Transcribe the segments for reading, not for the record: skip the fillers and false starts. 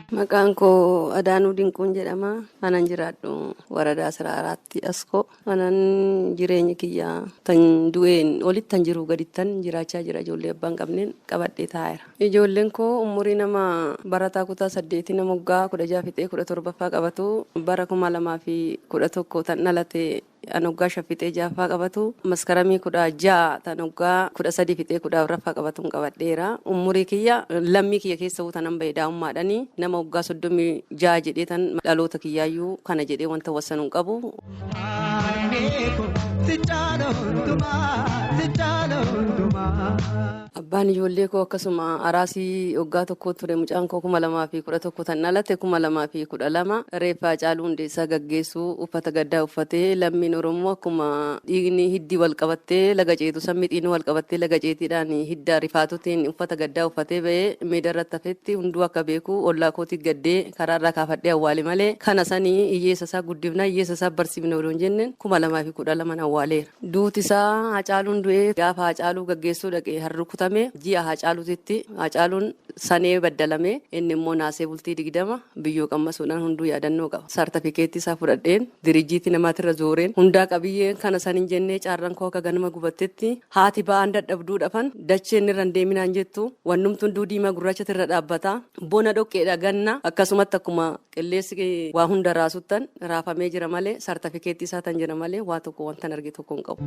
Maqaan koo Adaanuu Dinquun jedhama. Anan jiraadhu waradaa Siraaraatti Askoo. Anan jireenya kiyyaa tan du'een olitti tan jiru gadittan jiraachaa jira. Ijoollee abbaan qabneen qabadhee taa'eera. Ijoolleen koo umurii nama barataa kutaa 8 nama waggaa 16 fixee 17ffaa qabatu, bara 2011 tan dhalate an waggaa 5 fixee 6ffaa qabatu, maskaramii 16 tan waggaa 13 fixee 14ffaa qabatuun qabadheera. Umurii kiyya lammii kiyya keessa tanan bahe daa'ummaadhani nama waggaa 36 jedhee tan dhaloota kiyyaayyuu kana jedhee wanta wassanu hin qabu. Abbaan ijoollee koo akkasuma araasii waggaa tokko ture. Mucaan koo 2011 tan dhalate, 2012 reeffa Haacaaluu Hundeessaa gaggeessuu uffata gaddaa uffatee, lammiin Oromoo akkuma dhiigni hiddi wal qabattee laga ceetu san mixiin wal qabattee laga ceetiidhaan hidda rifaatutiin uffata gaddaa uffatee ba'ee meeda irratti hafetti hunduu akka beeku ollaa kootii gaddee karaarraa kaafadhee awwaale malee kana sanii hiyyeessa isaa guddifna, hiyyeessa isaa barsiifna odoo hin jenneen 2012 awwaaleera. Duuti isaa Haacaaluun du'ee gaafa Haacaaluu gaggeessuu dhaqee harrukutame ji'a Haacaaluutitti Haacaaluun sanee baddalame, inni immoo naasee bultii 20 biyyoo qammasuudhaan hunduu yaadannoo qaba. Saartafikeettii isaa fudhadheen dirijjiitii namaatirra zooreen hundaa qabiyyeen kana san hin jennee caarran koo akka ganama gubattetti haati ba'aan dadhabduu dhafan dacheen irra hin deeminaan jettu, wannumti hunduu diimaa gurraachatti irra dhaabbata. Bona dhoqqeedha, ganna akkasumatti akkuma qilleensi waa hunda raasuttan raafamee jira malee saartafikeettii isaa tan jira malee waa tokko wantan arge tokko hin qabu.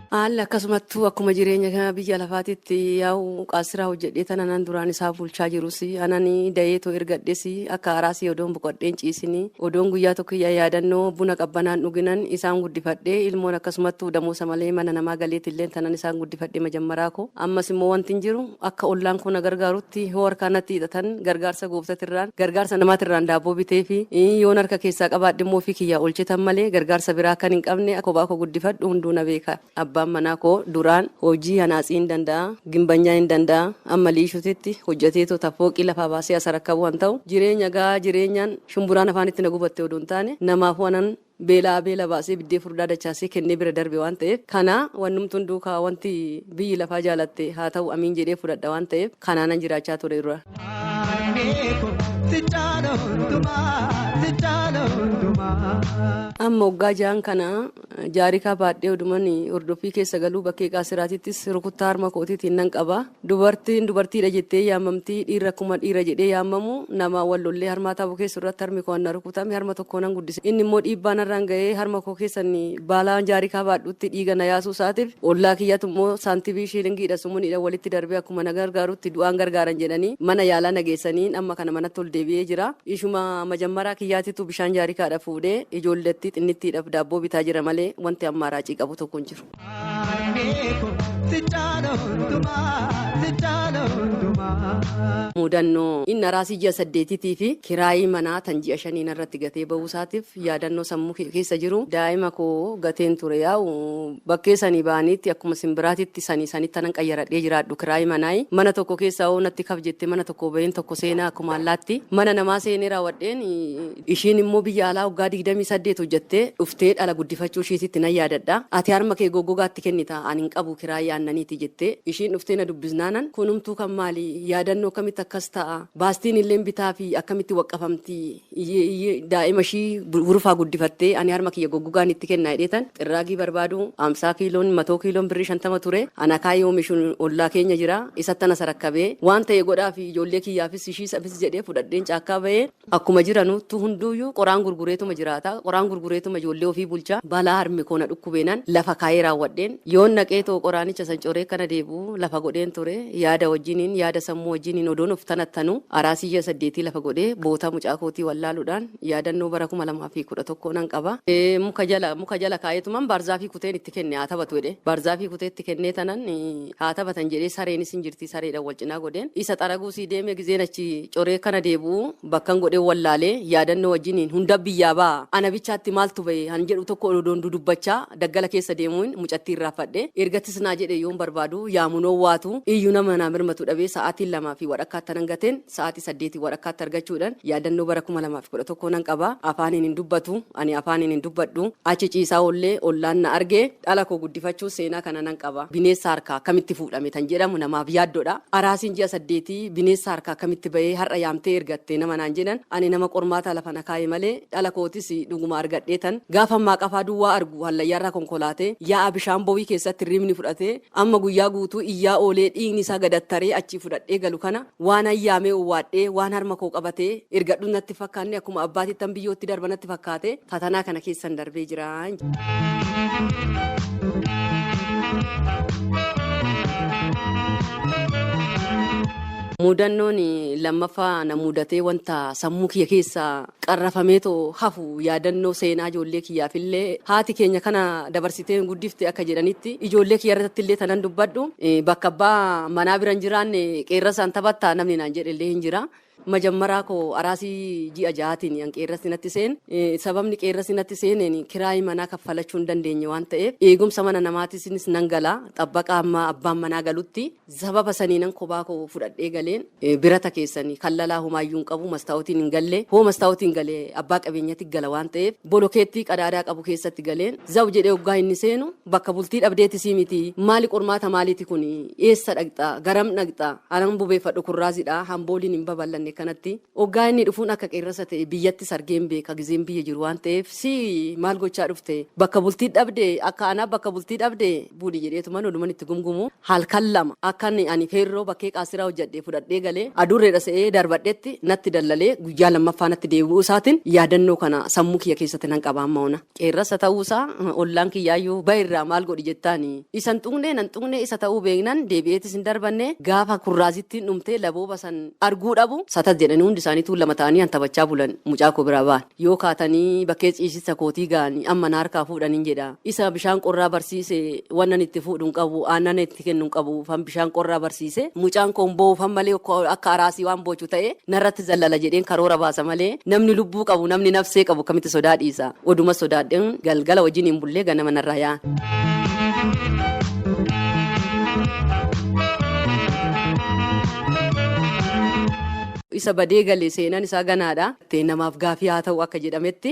Haalli akkasumattuu akkuma jireenya kana biyya lafaatitti yaa'u qaasiraa hojjedhee tan anan duraan isaa bulchaa jirus anan dayeetoo ergadhes akka araasii odoon boqodheen ciisinii odoon guyyaa tokko yaadannoo buna qabbanaan dhuginan isaan guddifadhee, ilmoon akkasumattuu damoosa malee mana namaa galeetillee tanan isaan guddifadhee majammaraa koo. Ammas immoo wanti hin jiru akka ollaan koo na gargaarutti hoo harkaa natti hidhatan gargaarsa gooftatirraan, gargaarsa namaatirraan daabboo bitee fi yoon harka keessaa qabaadhe immoo ofii kiyyaa oolchetan malee gargaarsa biraa kan hin qabne kophaa koo guddifadhu hunduu na beeka. Abbaan manaa koo duraan hojii hanaasii hin danda'a, gimbanyaa hin danda'a, amma liishutitti hojjeteetoo tafooqii lafaa baasee asa rakkabu han ta'u jireenya gaa jireenyaan shumburaan afaanitti na gubatte odoo hin taane namaafuu anan beelaa beela baasee biddee furdaa dachaasee kennee bira darbe waan ta'eef, kana wannumti hunduu kaa wanti biyyi lafaa jaalatte haa ta'u amiin jedhee fudhadha waan ta'eef kanaanan jiraachaa ture dura. Amma waggaa 6n kana jaarikaa baadhee oduman hordoffii keessa galuu bakkee qaasiraatittis rukuttaa harma kootiitiin nan qaba. Dubartiin dubartiidha jettee yaamamti, dhiirri akkuma dhiira jedhee yaamamu nama wal lollee harmaa taaboo keessa irratti harmi koo na rukutame, harma tokko nan guddise. Inni immoo dhiibbaa narraan ga'ee harma koo keessan baalaa jaarikaa baadhutti dhiiga na yaasuu isaatiif ollaa kiyyatu immoo saantibii shiilingiidha sumuniidha walitti darbee akkuma na gargaarutti du'aan gargaaran jedhanii mana yaalaa na geessanii amma kana manatti ol deebi'ee jira. Ishuma majammaraa kiyyaatitu bishaan jaarikaadha fuudhee ijoollettii xinnittiidhaaf daabboo bitaa jira malee wanti amma raacii qabu tokko hin jiru. Mudannoo inni araasii ji'a 8tii fi kiraayii manaa tan ji'a 5 narratti gatee bahuu isaatiif yaadannoo sammuu keessa jiru. Daa'ima koo gateen ture, yaa'u bakkee sanii ba'aniitti akkuma simbiraatitti sanii sanitti tanan qayyaradhee jiraadhu kiraayii manaayi. Mana tokko keessaa hoo natti kaf jette, mana tokko baheen tokko seenaa akkuma allaatti. Mana namaa seenee raawwadheen ishiin immoo biyya alaa waggaa 28 hojjettee dhuftee dhala guddifachuu ishiititti nan yaadadha. Ati harma kee goggogaatti kennita, ani hin qabu kiraayii aannaniiti jettee ishiin dhuftee na dubbisnaanan kunumtuu kan maali, yaadannoo akkamitti akkas ta'a, baastiin illeen bitaa fi akkamitti waqqafamti, daa'ima ishii hurufaa guddifattee ani harma kiyya goggogaan itti kennaa jedheetan xirraagii barbaadu 50 kiiloon 100 kiiloon birrii 50 ture. Ana kaayee oomishuun ollaa keenya jira, isatti anas rakkabee waan ta'e godhaa fi ijoollee kiyyaafis ishii isafis jedhee fudhadheen caakkaa bahee. Akkuma jiranuuttu hunduuyyuu qoraan gurgureetuma jiraata. Qoraan gurgureetuma ijoollee ofii bulcha. Balaa harmi koo na dhukkubeenan lafa kaayee raawwadheen. Yoon naqee too qoraanicha san coree kana deebi'u lafa godheen ture. Yaada wajjiniin, yaada sammuu wajjiniin odoon of tanattanu araasii ji'a 8 lafa godhee bootaa mucaa kootii wallaaluudhaan yaadannoo bara 2011 nan qaba. Muka jala kaayeetuman baarzaafii kuteen itti kenne, haa taphatu jedhe. Baarzaafii kutee itti kennee tanan haa taphatan jedhee, sareenis hin jirti, sareedhaan wal cinaa godheen. Isa xaraguu sii deeme gizeen achi coree kana deebi'u bakkan godhee wallaalee yaadannoo wajjiniin hunda biyyaa ba'a. Ana bichaatti maaltu bahe han jedhu tokko odoon dudubbachaa daggala keessa deemuun mucattii irraafadhe. Ergattis naa jedhe yoon barbaadu yaamunoo waatu iyyuu nama naa mirmatu dhabee sa'aatii Sa'aatii 2:30tti nan gateen sa'aatii 8:30tti argachuudhaan yaadannoo bara 2011 nan qaba. Afaaniin hin dubbatu, ani afaaniin hin dubbadhu. Achi ciisaa oollee ollaan na argee dhala koo guddifachuu seenaa kana nan qaba. Bineensa harkaa akkamitti fuudhame tan jedhamu namaaf yaaddoodha. Araasiin ji'a 8 bineensa harkaa akkamitti bahee har'a yaamtee ergatte nama naan jedhan, ani nama qormaata lafa na kaa'e malee dhala kootis dhuguma argadhee tan gaafa ammaa qafaa duwwaa argu hallayyaarraa konkolaatee yaa'a bishaan bowii keessatti rimni fudhatee amma guyyaa guutuu iyyaa oolee dhiigni isaa gadattaree achii fudhadhee galu kana waan ayyaamee uwwaadhee waan harma koo qabatee ergadhu natti fakkaanne akkuma abbaatittan biyyootti darba natti fakkaate fatanaa kana keessan darbee jira. Mudannoon lammaffaa na mudatee wanta sammuu kiyya keessa qarrafameetoo hafu yaadannoo seenaa ijoollee kiyyaafillee haati keenya kana dabarsitee guddifte akka jedhanitti ijoollee kiyya irratti illee tanan dubbadhu, bakka abbaa manaa bira hin jiraanne qeerrasaan taphattaa namni naan jedhe illee hin jira. Majammaraa koo araasii ji'a 6tiin an qeerrasi natti seen. Sababni qeerrasi natti seeneen kiraayii manaa kaffalachuu hin dandeenye waan ta'eef eegumsa mana namaatiinis nan gala, xabbaqa amma abbaan manaa galutti. Sababa saniinan kophaa koo fudhadhee galeen birata keessanii kallalaa homaayyuu hin qabu, mastaa'otiin hin galle, hoo mastaa'otiin galee abbaa qabeenyatti gala waan ta'eef bolokeettii qadaadaa qabu keessatti galeen zaw jedhee hoggaa inni seenu bakka bultii dhabdeeti sii miti, maali qormaata maaliiti kun, eessa dhaqxa, garam dhaqxa, anan bubeeffadhu kurraasidha, hambooliin hin babal'anne kanatti hoggaa inni dhufuun akka qeerrasa ta'e biyyatti sargeen beeka gizeen biyya jiru waan ta'eef, si maal gochaa dhufte, bakka bultii dhabde, akka anaa bakka bultii dhabde buli jedheetuma oduman itti gumgumu halkan 2 akka ani feerroo bakkee qaasiraa hojjedhee fudhadhee galee adurreedha se'ee darbadhetti natti dallalee guyyaa lammaffaa natti deebi'uu isaatiin yaadannoo kana sammuu kiyya keessatti nan qaba amma ona. Qeerrasa ta'uusaa ollaan kiyyaayyuu bayirraa maal godhi jettaani isan tuqnee nan tuqnee isa ta'uu beeknan deebi'eetis hin darbanne, gaafa kurraazittiin dhumtee labooba san arguu dhabu satas jedhanii hundi isaaniituu lama ta'anii an taphachaa bulan mucaa koo biraa ba'an. Yoo kaatanii bakkee ciisisa kootii ga'anii amma na harkaa fuudhaniin jedha. Isa bishaan qorraa barsiise wannan itti fuudhu hin qabu, aannan itti kennu hin qabu, fan bishaan qorraa barsiise mucaan koo hin boo'u malee akka araasii waan boochu ta'e narratti zallala jedheen karoora baasa malee namni lubbuu qabu, namni nafsee qabu akkamitti sodaa dhiisa? Oduma sodaadheen galgala wajjin hin bullee ganama narraa yaa'an. Isa badee galee seenaan isaa ganaadha. Namaaf gaafii haa ta'u akka jedhametti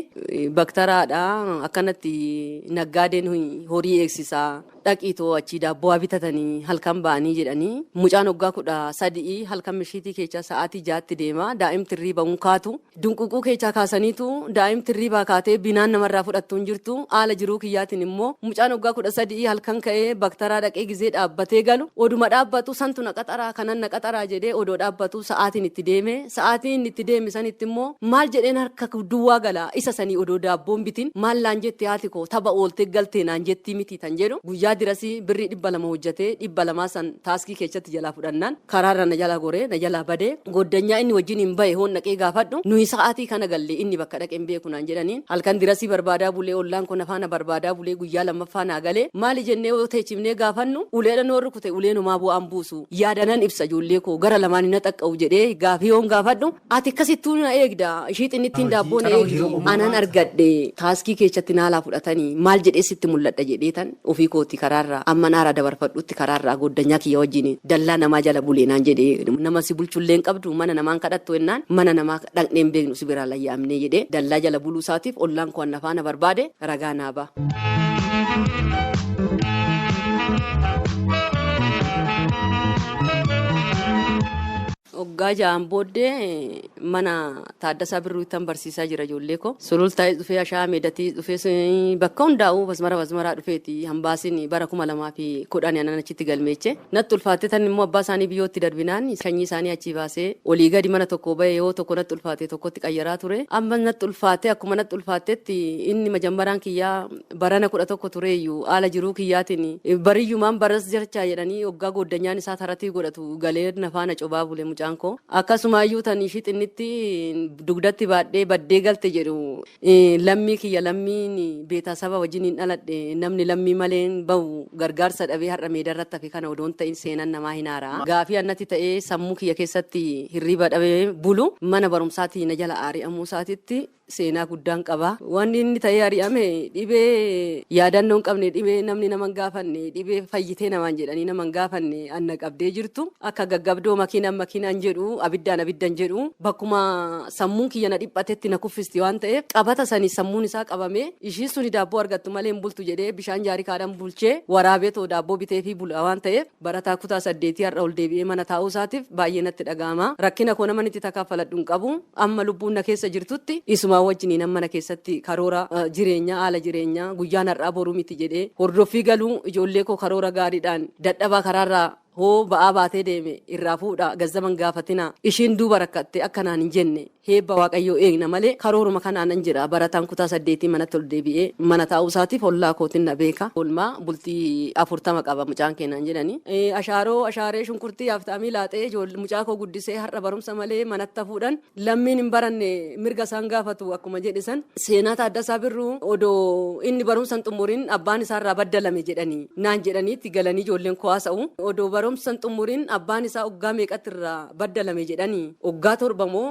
baktaraadha. Akkanatti naggaadeen horii eegsisaa. Dhaqiitoo achii daabboo haa bitatanii halkan ba'anii jedhanii mucaan waggaa 13 halkan mishiitii keessaa sa'aatii 6tti deema, daa'imti hirriiba kaatu dunququu keessaa kaasaniitu daa'imti hirriibaa kaatee binaan namarraa fudhattu hin jirtu. Haala jiruu kiyyaatiin immoo mucaan waggaa 13 halkan ka'ee baktaraa dhaqee gizee dhaabbatee galu oduma dhaabbatu santu na qaxaraa kanan na qaxaraa jedhee odoo dhaabbatu sa'aatiin itti deeme, sa'aatiin itti deeme sanitti immoo maal jedheen harka duwwaa gala, isa sanii odoo daabboon bitin maal laan jette haati koo, tapha ooltee galtee naan jettii miti tan jedhu guyyaa dirasii birrii 200 hojjetee 200 san taaskii keessatti jalaa fudhannaan karaarra na jalaa goree na jalaa badee goddanyaa inni wajjin hin bahe hoon dhaqee gaafadhu nuyi sa'aatii kana galle inni bakka dhaqee hin beeku naan jedhaniin halkan dirasii barbaadaa bulee ollaan kun afaana barbaadaa bulee guyyaa lammaffaa naa galee maali jennee yoo teechifnee gaafannu uleedha noorri kute uleen homaa bu'aan buusu yaadanan ibsa ijoollee koo gara lamaan na xaqqa'u jedhee gaafii yoon gaafadhu ati akkasittuu na eegda ishii xinnittiin daabboo na eegdu anan argadhe taaskii keessatti naalaa fudhatanii maal jedhee sitti mul'adha jedhee tan ofii kooti karaarraa amma naara dabarfadhutti karaarraa goddanyaa kiyya wajjin dallaa namaa jala bulee naan jedhee nama si bulchullee hin qabdu mana namaan kadhattu jennaan mana namaa dhaqnee hin beeknu si biraa layyaamnee jedhee dallaa jala buluu isaatiif ollaan koo anna faana barbaade ragaa naa ba'a. Waggaa 6n booddee mana Taaddasaa Birruuttan barsiisaa jira ijoollee koo. Sulultaa'is dhufee, Ashaa Meedatii dhufee, bakka hundaa'uu basmara basmaraa dhufeeti hambaasiin bara 2010 anan achitti galmeeche. Natti ulfaatte tan immoo abbaa isaanii biyyootti darbinaan sanyii isaanii achii baasee olii gadi mana tokko bahee yoo tokko natti ulfaate tokkotti qayyaraa ture. Amma natti ulfaate akkuma natti ulfaattetti inni majammaraan kiyyaa barana 11 tureeyyuu haala jiruu kiyyaatiin bariyyumaan baras jarchaa jedhanii waggaa gooddanyaan isaa taratii godhatu galee nafaana cobaa bule mucaan koo. Akkasumaayyuu tan ishii xinnitti dugdatti baadhee baddee galte jedhu lammii kiyya lammiin beetaa saba wajjin hin dhaladhe namni lammii malee bahu gargaarsa dhabee har'a meedarratti hafe kana odoon ta'in seenan namaa hin haaraa. Gaafii annatti ta'ee sammuu kiyya keessatti hirriiba dhabee bulu mana barumsaatii na jala aari'amuu isaatitti. seenaa guddaan qaba. Wanni inni ta'ee ari'ame dhibee yaadannoo hin qabne, dhibee namni nama hin gaafanne, dhibee fayyitee namaan jedhanii nama hin gaafanne anna qabdee jirtu. Akka gaggabdoo makiinaan makiinaan jedhu, abiddaan abiddan jedhu, bakkuma sammuun kiyya na dhiphatetti na kuffisti waan ta'eef qabata sanii sammuun isaa qabamee ishiin suni daabboo argattu malee hin bultu jedhee bishaan jaarikaadhaan bulchee waraabee too daabboo bitee fi bula waan ta'eef barataa kutaa 8 har'a ol deebi'ee mana taa'uu isaatiif baay'ee natti dhaga'ama. Rakkina koo nama itti takaafaladhu hin qabu. Amma lubbuun na keessa jirtutti isumaa wajjiniin mana keessatti karoora jireenyaa, haala jireenyaa guyyaan har'aa boruu miti jedhee hordoffii galuu ijoollee koo karoora gaariidhaan dadhabaa karaarraa hoo ba'aa baatee deeme irraa fuudha gazzaban gaafatina ishiin duuba rakkatte akkanaan hin jenne heebba Waaqayyoo eegna malee karooruma kanaan nan jira. Barataan kutaa 8 manatti ol deebi'ee mana taa'uu isaatiif ollaa kootiin na beeka. Oolmaa bultii 40 qaba mucaan keenaan jedhani. Ashaaroo ashaaree shunkurtii haftaamii laaxee mucaa koo guddisee har'a barumsa malee manatti hafuudhaan lammiin hin baranne mirga isaan gaafatu akkuma jedhe san seenaa Taaddasaa Birruu odoo inni barumsa hin xumuriin abbaan isaarraa baddalame jedhanii naan jedhaniitti galanii ijoolleen koo haasa'u. Odoo barumsa hin xumuriin abbaan isaa oggaa meeqatti irraa baddalame jedhanii oggaa 7 moo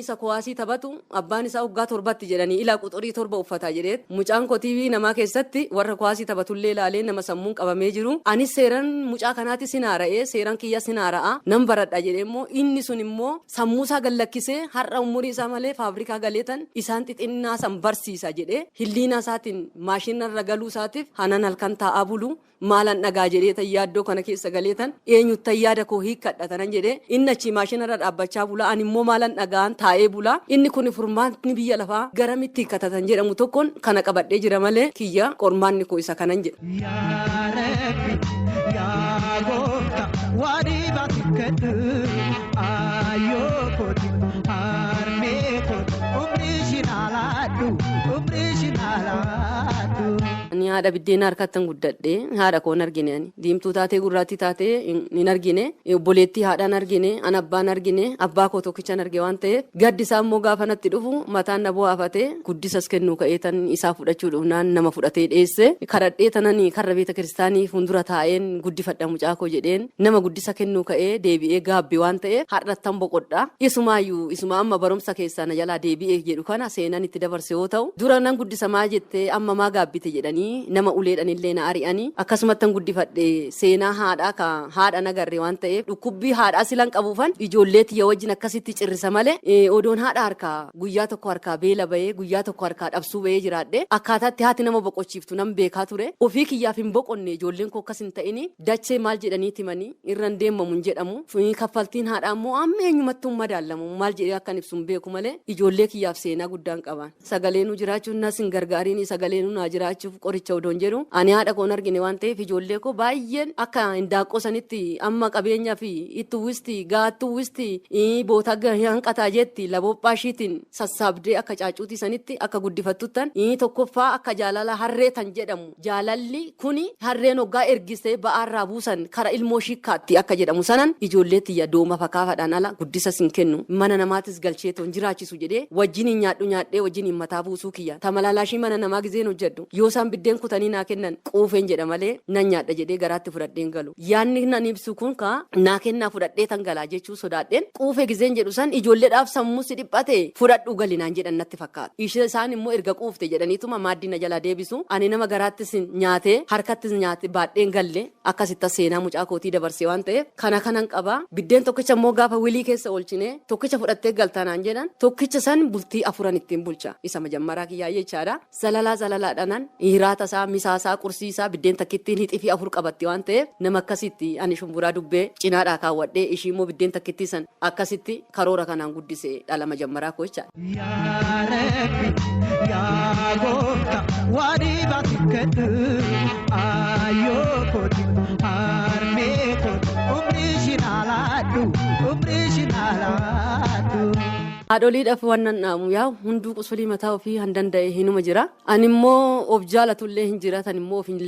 isa kuwaasii taphatu abbaan isaa oggaa 7tti jedhanii ilaa quxurii 7 uffataa jedhee mucaan koo TV namaa keessatti warra kuwaasii taphatullee ilaalee nama sammuun qabamee jiru. Anis seeran mucaa kanaatti sin haara'ee seeran kiyya sin haara'a nan baradha jedhee immoo inni sun immoo sammuu isaa gallakkisee har'a umurii isaa malee faabrikaa galeetan isaan xixinnaa san barsiisa jedhee hilliina isaatiin maashinarra galuu isaatiif hanan halkan taa'aa bulu maalan dhagaa jedhee tan yaaddoo kana keessa galeetan eenyuttan yaada koo hiikkadha tanan jedhee inni achii maashinarra dhaabbachaa bula ani immoo maalan dhagaan taa'ee bula inni kun furmaatni biyya lafaa garamitti hiikkatatan jedhamu tokkoon kana qabadhee jira malee kiyya qormaanni koo isa kanan jedha. Yaa Rabbi, yaa Gooftaa, waan baatikkadhu, ayyoo kooti, harmee kooti, umrii ishiin alaadhu, umrii ishiin alaadhu. Ani haadha biddeena harkattan guddadhe, haadha koo hin argine ani. Diimtuu taatee gurraattii taatee hin argine, obboleettii haadhaan argine, an abbaan argine, abbaa koo tokkichan arge waan ta'eef gaddi isaa immoo gaafa natti dhufu mataan na bu'aafate guddisas kennuu ka'ee tan isaa fudhachuu dhufnaan nama fudhatee dheesse kadhadhee tanani karra beeta kiristaanii fuuldura taa'een guddifadha mucaa koo jedheen nama guddisa kennuu ka'ee deebi'ee gaabbi waan ta'eef har'attan boqodha. Isumaayyuu isuma amma barumsa keessaa na jalaa deebi'ee jedhu kana seenan itti dabarse yoo ta'u dura nan guddisamaa jettee amma maa gaabbite jedhanii nama uleedhaan illee na ari'anii akkasumattan guddifadhe seenaa haadhaa ka haadha nagarre waan ta'eef dhukkubbii haadhaa silan qabuufan ijoollee tiyya wajjin akkasitti cirrisa malee odoon haadha harkaa guyyaa tokko harkaa beela bahee guyyaa tokko harkaa dhabsuu bahee jiraadhe akkaataatti haati nama boqochiiftu nan beekaa ture ofii kiyyaaf hin boqonne ijoolleen koo akkas hin ta'ini dachee maal jedhanii timanii irran deemamu hin jedhamu kaffaltiin haadhaa immoo amma eenyumattuu hin madaalamu maal jedhee akkan ibsu hin beeku malee ijoollee kiyyaaf seenaa guddaan qaban sagaleenuu jiraachuun nas hin gargaariin sagaleenuu naa jiraachuuf qoricha odoon jedhu ani haadha koon argine waan ta'eef ijoollee koo baay'een akka hindaaqqoo sanitti amma qabeenyaa fi itti uwwisti gaattu uwwisti boota hanqataa jetti laboophaa ishiitiin sassaabdee akka caacuutii sanitti akka guddifattuttan tokkoffaa akka jaalala harree tan jedhamu jaalalli kuni harreen hoggaa ergisee ba'aarraa buusan kara ilmoo shikkaatti akka jedhamu sanan ijoollee tiyya dooma fakkaafadhaan ala guddisa sin kennu mana namaatis galchee toon jiraachisu jedhee wajjin hin nyaadhu nyaadhee wajjin hin mataa buusuu kiyya tamalaalaashii mana namaa gizeen hojjedhu yoo isaan biddeen kutanii naa kennan quufeen jedha malee nan nyaadha jedhee garaatti fudhadheen galu yaanni nan ibsu kun ka naa kennaa fudhadhee tan galaa jechuu sodaadheen quufee gizeen jedhu san ijoolleedhaaf sammuu si dhiphate fudhadhu gali naan jedhan natti fakkaata ishee isaan immoo erga quufte jedhaniituma maaddii na jalaa deebisu ani nama garaattis nyaatee harkattis nyaate baadheen galle akkasitti seenaa mucaa kootii dabarsee waan ta'eef kana kanan qaba biddeen tokkicha immoo gaafa wilii keessa oolchine tokkicha fudhattee galtaa naan jedhan tokkicha san bultii 4 ittiin bulcha isa majammaraa kiyyaa jechaadha zalalaa zalalaadhaanan hiraata isaa misaa isaa qursii isaa biddeen takkittiin hixii fi 4 qabatti waan ta'eef nama akkasitti ani shumburaa dubbee cinaadhaa kaawwadhee ishii immoo biddeen takkittii san akkasitti karoora kanaan guddise dhala majammaraa koo jechaadha. Yaa Rabbi, yaa Gooftaa, waan baatikkadhu, ayyoo kooti, harmee kooti, umrii ishiin alaadhu, umrii ishiin alaadhu. Haadholiidhaaf waan nan dhaamu yaa hunduu qusulii mataa ofii han danda'e hinuma jira. Ani immoo of jaalatullee hin jira, tan immoo of hin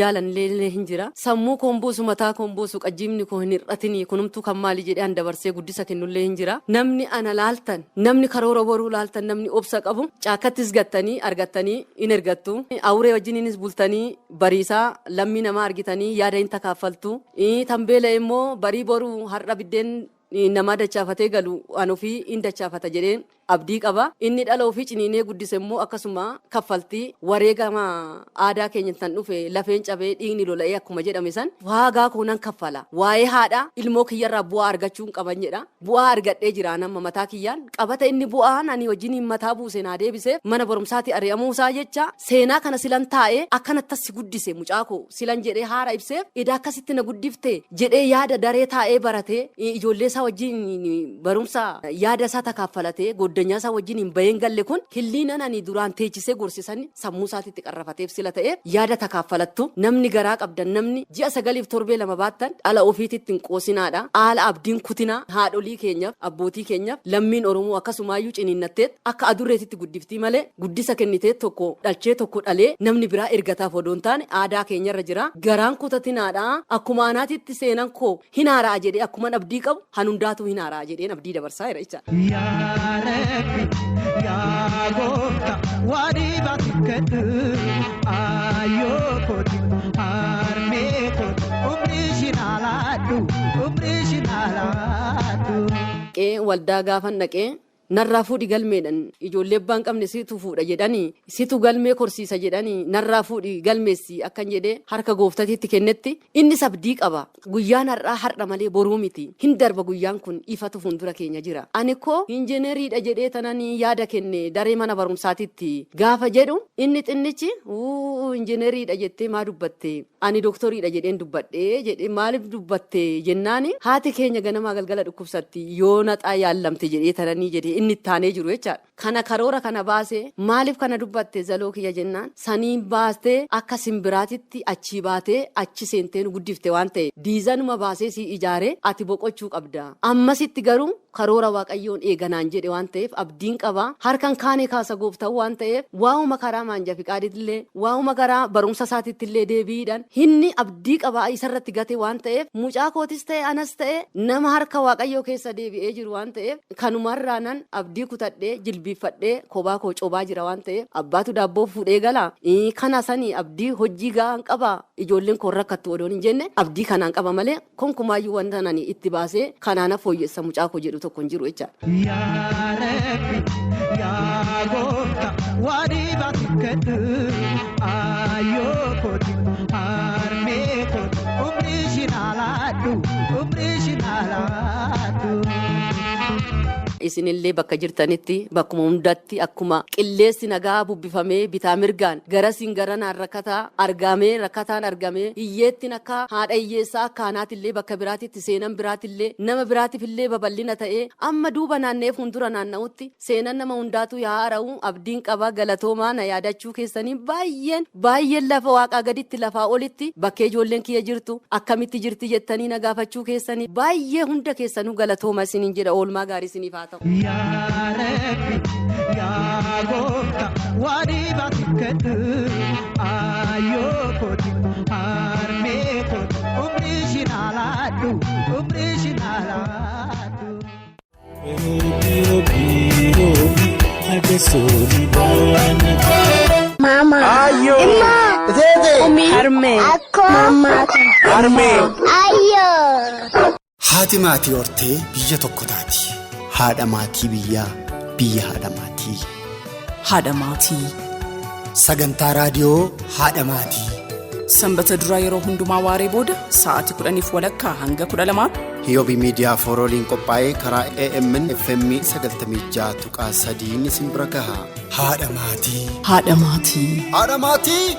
jaalanillee hin jira. Sammuu koon buusu mataa koon buusu qajjiimni koo hin hir'atini kunumtuu kan maali jedhee an dabarsee guddisa kennullee hin jira. Namni ana laaltan, namni karoora boruu laaltan, namni obsa qabu caakattis gattanii argattanii hin ergattu. Awuree wajjiniinis bultanii bariisaa lammii namaa argitanii yaada hin takaaffaltu. Tanbeela immoo barii boruu har'a biddeen nama dachaafatee galu an ofii hin dachaafata jedheen Abdii qaba. Inni dhala ofii ciniinee guddise immoo akkasuma kaffaltii wareegama aadaa keenya tan dhufe lafeen cabee dhiigni lola'ee akkuma jedhame san waagaa koo nan kaffala. Waa'ee haadha ilmoo kiyyarraa bu'aa argachuu hin qaban jedha. Bu'aa argadhee jira nama mataa kiyyaan. Qabata inni bu'aan ani wajjin mataa buuse naa deebiseef mana barumsaatti ari'amuusaa jecha seenaa kana silan taa'ee akkanatti si guddise mucaa koo silan jedhee haara ibseef idaa akkasitti na guddifte jedhee yaada daree taa'ee baratee ijoollee isaa wajjin barumsa yaada isaa takaffalatee goddanyaa isaa wajjin hin baheen galle kun hilliinan ani duraan teechisee gorsisan sammuu isaatitti qarrafateef sila ta'eef yaada takaffalattu namni garaa qabdan namni ji'a 9 torbee 2 baattan dhala ofiititti hin qoosinaadha. Haala abdiin kutinaa haadholii keenyaaf abbootii keenyaaf lammiin Oromoo akkasumaayyuu ciniinnatteet akka adurreetitti guddiftii malee guddisa kennitee tokko dhalchee tokko dhalee namni biraa ergataaf odoo hin taane aadaa keenyarra jira. Garaan kutatinaadha. Akkuma anaatitti seenan koo hin haaraa jedhee akkuma abdii qabu hanundaatu hin haaraa jedheen abdii dabarsaa jira jechaadha. Yaa Rabbi yaa gooftaa waan baatikkatu ayyoo kooti harmee kooti umrii shinaalaadhu umrii shinaalaadhu. Waldaa gaafan dhaqee narraa fuudhi galmeedhan ijoollee abbaan qabne situ fuudha jedhanii situ galmee korsiisa jedhanii narraa fuudhi galmeessi akkan jedhee harka gooftatiitti kennetti innis abdii qaba. Guyyaan har'aa har'a malee boruu miti hin darba guyyaan kun ifatu fuuldura keenya jira. Ani koo injiineriidha jedhee tananii yaada kenne daree mana barumsaatitti gaafa jedhu inni xinnichi injiineriidha jettee maa dubbatte ani dooktoriidha jedheen dubbadhee jedhee maaliif dubbatte jennaani haati keenya ganamaa galgala dhukkubsatti yoo naxaa yaallamte jedhee tananii jedhee inni taanee jiru jechaadha. Kana karoora kana baasee maaliif kana dubbatte zaloo kiyya jennaan saniin baastee akka simbiraatitti achii baatee achi seentee nu guddifte waan ta'e diizanuma baasee si ijaaree ati boqochuu qabda. Ammasitti garuu karoora waaqayyoon eeganaan jedhe waan ta'eef abdiin qaba. Harkan kaanee kaasa gooftaa waan ta'eef waa'uma karaa maanja fiqaadillee waa'uma karaa barumsa isaatitti deebiidhaan inni abdii qaba isarratti gate waan ta'eef mucaa kootis ta'e anas ta'e nama harka waaqayyoo keessa deebi'ee jiru waan ta'eef kanumarraanan abdii kutadhee jilbiifadhee kophaa koo cobaa jira waan ta'eef abbaatu daabboo fuudhee gala. Kana sanii abdii hojii gahaan qaba ijoolleen koo rakkattu odoon hin jenne abdii kanaan qaba malee konkumaayyuu wanta ani itti baasee kanaana fooyyessa mucaa koo jedhu tokko hin jiru jechaadha. Yaa Rabbi yaa gooftaa waan baatikkatu ayyoo kooti harmee kooti umrii shinaalaadhu umrii shinaalaadhu. Isinillee bakka jirtanitti bakkuma hundatti akkuma qilleensi nagaa bubbifamee bitaa mirgaan garasiin garanaan rakkataa argamee rakkataan argamee hiyyeettiin akka haadha hiyyeessaa akka aanaatillee bakka biraatitti seenan biraatillee nama biraatifillee babal'ina ta'ee amma duuba naanna'ee fuuldura naanna'utti seenan nama hundaatu yaa haara'u abdiin qaba galatoomaa na yaadachuu keessanii baay'een baay'een lafa waaqaa gaditti lafaa olitti bakkee ijoolleen kiyya jirtu akkamitti jirti jettanii na gaafachuu keessanii baay'ee hunda keessanuu galatooma isiniin jedha oolmaa gaarii isiniif haa ta'u. Yaa Rabbi yaa gooftaa waan baatikkatu ayyoo kooti harmee kooti umrii shinaalaadhu umrii shinaalaadhu. Mama. Ayo. Emma. Tete. Umi. Harmee. Akko. Mama. Harmee. Ayo. Haati maatii hortee biyya tokko taati. Haadha maatii biyyaa, biyya haadha maatii. Haadha maatii. Sagantaa raadiyoo haadha maatii. Sanbata duraa yeroo hundumaa waaree booda sa'aatii 10:15 hanga 12 Hiyoobii miidiyaa foorooliin qophaa'ee karaa AMN FM 96.3 isin bira gaha. Haadha maatii. Haadha maatii. Haadha maatii.